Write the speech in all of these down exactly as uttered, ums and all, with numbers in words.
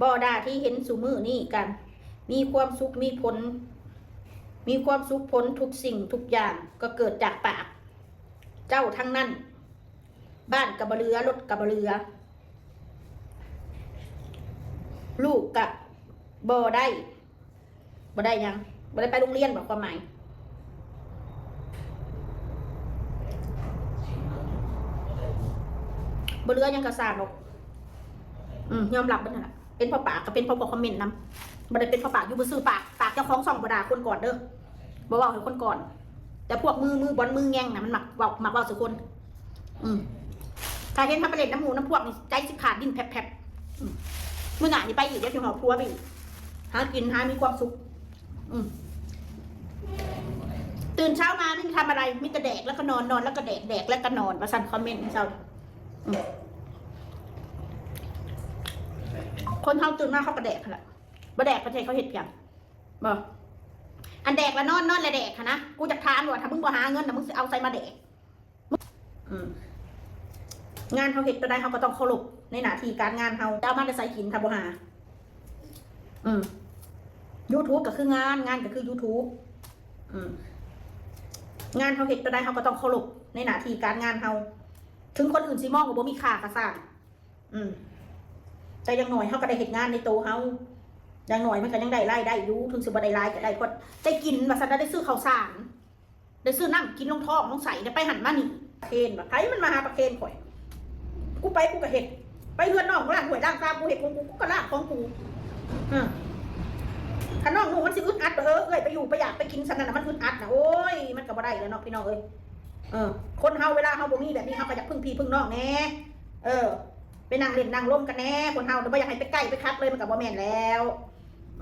บ่ดาที่เห็นซุมื้อนี้กัน มีความสุข มีผล มีความสุข ผลทุกสิ่งทุกอย่างก็เกิดจากปากเจ้าทั้งนั้น บ้านก็บ่เหลือ รถก็บ่เหลือ ลูกก็บ่ได้ บ่ได้หยัง บ่ได้ไปโรงเรียนบ่ ความหมาย บ่เหลือหยังก็ซ่าดอก อืม ยอมรับมันหั่นล่ะ เป็นเพราะปากก็เป็นเพราะพวกคอมเมนต์นำ บ่ได้เป็นเพราะปาก อยู่ซื่อๆ ปาก ปากเจ้าของช่องบ่ด่าคนก่อนเด้อ บ่เว้าให้คนก่อน แต่พวกมือ มือบอลมือแง่งน่ะ มันมักเว้า มักเว้าใส่คน อืม ถ้าเห็นเฮาไปเล่นนำหมู่นำพวกนี่ ใจสิขาดดิ้นแผบๆ อืม มื้อหน้านี่ไปอีก เดี๋ยวสิหอบผัวไปอีก หากิน หามีความสุข อืม ตื่นเช้ามาไม่มีทำอะไร มีแต่แดกแล้วก็นอน นอนแล้วก็แดก แดกแล้วก็นอน ว่าซั่น คอมเมนต์เช้า อืม คนเฮาตื่นมาเขาก็แดกหั่นล่ะ บ่แดกประเทศเขาเฮ็ดเพียง บ่ อันแดกละนอน นอนละแดกหั่นนะ กูจักถามอยู่ว่า ถ้ามึงบ่หาเงินน่ะ มึงสิเอาไสมาแดก อืม งานเฮาเฮ็ดตัวใดเฮาก็ต้องเคารพในหน้าที่การงานเฮา จะเอามาแต่ไสกินถ้าบ่หา อืม YouTube ก็คืองาน งานก็คือ YouTube อืม งานเฮาเฮ็ดตัวใดเฮาก็ต้องเคารพในหน้าที่การงานเฮา ถึงคนอื่นสิมองว่าบ่มีค่าก็ซ่าง อืม แต่อย่างน้อยเฮาก็ได้เฮ็ดงานในโตเฮา อย่างน้อยมันก็ยังได้รายได้อยู่ ถึงสิบ่ได้หลายก็ได้ พอได้กิน ว่าซั่น ได้ซื้อข้าวสาร ได้ซื้อน้ำกินลงท้องลงไส้ ได้ไปหั่นมานี่ ประเคนว่า ไผมันมาหาประเคนข่อย กูไปกูก็เฮ็ด ไปเฮือนน้องล้างถ้วยล้างชาม กูเฮ็ดของกู กูก็ล้างของกู อืม คันน้องหนูมันสิอึดอัด เออ เอื้อยไปอยู่ไปอยากไปกินซั่นนั่นน่ะ มันอึดอัดน่ะ โอ้ย มันก็บ่ได้แล้วเนาะพี่น้องเอ้ย เออ คนเฮาเวลาเฮาบ่มีแบบนี้ เฮาก็อยากพึ่งพี่พึ่งน้องแหน่ เออ ไปนั่งเล่นนั่งลมกันแหน่ คนเฮาเดี๋ยวบ่อยากให้ไปใกล้ไปคักเลย มันก็บ่แม่นแล้ว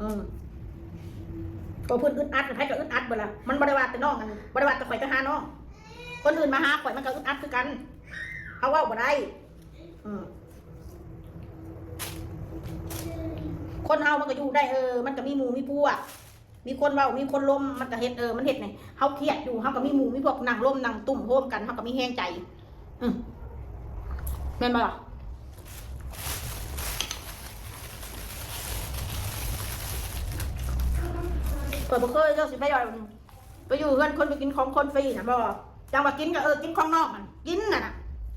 อืม ก็เพิ่นอึดอัด ไผก็อึดอัดเบิดล่ะ มันบ่ได้ว่าแต่น้องอัน บ่ได้ว่าแต่ข่อยไปหาน้อง คนอื่นมาหาข่อยมันก็อึดอัดคือกัน เฮาเว้าบ่ได้ อืม คนเฮามันก็อยู่ได้ เออ มันก็มีหมู่มีพวก มีคนเว้า มีคนลม มันก็เฮ็ด เออ มันเฮ็ดให้เฮาเครียดอยู่ เฮาก็มีหมู่มีพวกนั่งลมนั่งตุ้มโฮมกัน เฮาก็มีแฮงใจ อืม แม่นบ่ล่ะ ข้อยบ่เคยเด้อ สิไป ไปอยู่เฮือนคน ไปกินของคนฟรีน่ะ บ่ จังว่ากินก็ เออ กินของน้องหั่น กินน่ะนะ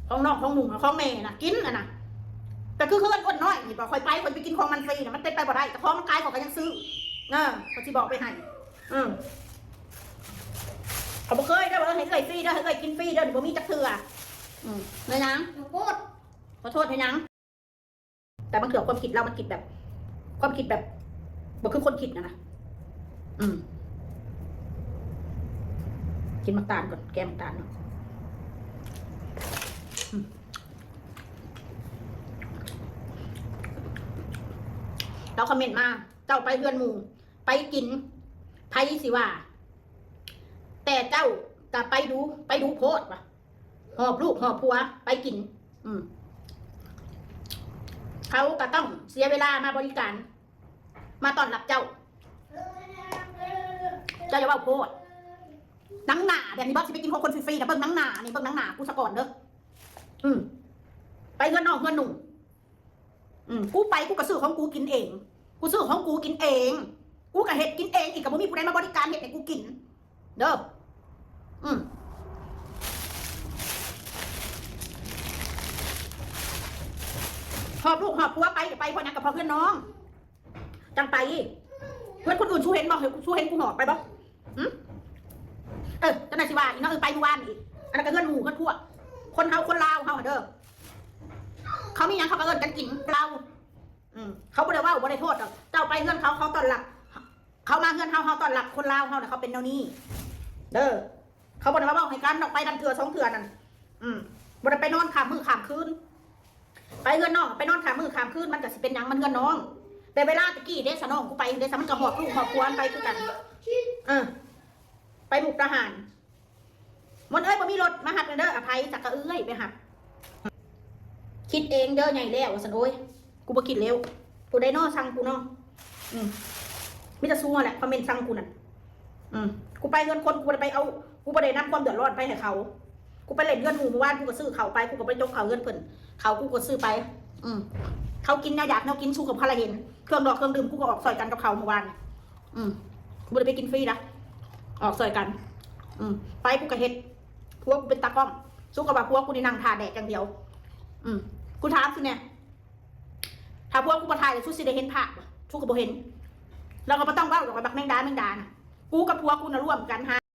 ของน้องของหมู่ของแม่น่ะ กินน่ะนะ แต่คือเฮือนคนน้อยนี่บ่ ข่อยไป ข่อยไปกินของมันฟรีน่ะ มันเป็นไปบ่ได้ แต่ของมันขายข่อยก็ยังซื้อ เออ ข้อยสิบอกไปให้ อืม ข้อยบ่เคยเด้อ ว่าเฮ็ดเอื้อยฟรีเด้อ เฮ็ดเอื้อยกินฟรีเด้อ นี่บ่มีจักเทื่อ อืม แม่นหยัง ขอโทษ ขอโทษเฮ็ดหยัง แต่บางเทื่อความคิดเรามันคิดแบบ ความคิดแบบ บ่คือคนคิดน่ะนะ อืม กินหมากตาลก่อน แก้หมากตาลเนาะ อืม แล้วคอมเมนต์มา เจ้าไปเฮือนหมู่ ไปกิน ไผสิว่า แต่เจ้าก็ไปดู ไปดูโพดว่ะ หอบลูกหอบผัวไปกิน อืม เขาก็ต้องเสียเวลามาบริการ มาต้อนรับเจ้า เจ้าอย่าเว้าโพด หนังหน้าแบบนี้บ่ สิไปกินของคนฟรีๆนะ เบิ่งหนังหน้านี่ เบิ่งหนังหน้ากูซะก่อนเด้อ อืม ไปเฮือนน้องเฮือนหนุ่ง อืม กูไปกูก็ซื้อของกูกินเอง กูซื้อของกูกินเอง กูก็เฮ็ดกินเองอีก ก็บ่มีผู้ใดมาบริการเฮ็ดให้กูกิน เด้อ อืม หอบลูกหอบผัวไปก็ไป เพราะหยัง ก็เพราะเฮือนน้อง จังไป เฮือนคนอื่น สูเห็นบ่ เห็น สูเห็นกูหอบไปบ่ หึ เออ จังได๋สิว่าอีกเนาะ เออ ไปเมื่อวานอีก อันนั้นก็เฮือนหมู่เฮือนพวก คนเฮาคนลาวเฮาเด้อ เขามีหยังเขาก็เอิ้นกันกิน ลาว อืม เขาบ่ได้เว้าบ่ได้โทษดอก เจ้าไปเฮือนเขา เขาต้อนรับ เขามาเฮือนเฮา เฮาต้อนรับ คนลาวเฮาน่ะเขาเป็นแนวนี้ เด้อ เขาบ่ได้มาเว้าให้กันดอก ไปนั่นเทื่อสองเทื่อนั่น อืม บ่ได้ไปนอนข้ามมื้อข้ามคืน ไปเฮือนน้อง ไปนอนข้ามมื้อข้ามคืน มันก็สิเป็นหยัง มันเฮือนน้อง แต่เวลาตะกี้เด้ สะน้องกูไปเด้ สะมันก็หอบลูกหอบผัวมันไปคือกัน เออ ไปมุกดาหาร มนต์เอ้ย บ่มีรถมาหับเด้อ อภัย จักกะเอื้อยไปหับ คิดเองเด้อ ใหญ่แล้ว ว่าซั่น โอ้ย กูบ่คิดแล้ว ผู้ใดน้อสั่งกูน้อ อืม มีแต่ซัวแหละ คอมเมนต์สั่งกูนั่น อืม กูไปเฮือนคน กูบ่ได้ไปเอา กูบ่ได้นำความเดือดร้อนไปให้เขา กูไปเล่นเฮือนหมู่เมื่อวาน กูก็ซื้อข้าวไป กูก็ไปจกข้าวเฮือนเพิ่น ข้าวกูก็ซื้อไป อืม เขากินแนวอยากแนวกิน สู้กับเขาละเห็น เครื่องดอกเครื่องดื่มกูก็ออกซอยกันกับเขาเมื่อวานนี่ อืม กูบ่ได้ไปกินฟรีนะ ออกซอยกัน อืม ไปกูก็เฮ็ด ผัวกูเป็นตากล้อง สู้กับว่าผัวกูนี่นั่งถ่าแดกอย่างเดียว อืม กูถามสู้เนี่ย ถ้าผัวกูบ่ถ่ายเลยสู้สิได้เห็นภาพบ่ สู้ก็บ่เห็น แล้วก็บ่ต้องเว้าดอกว่าบักแมงดาแมงดานะ กูกับผัวกูน่ะร่วมกันหา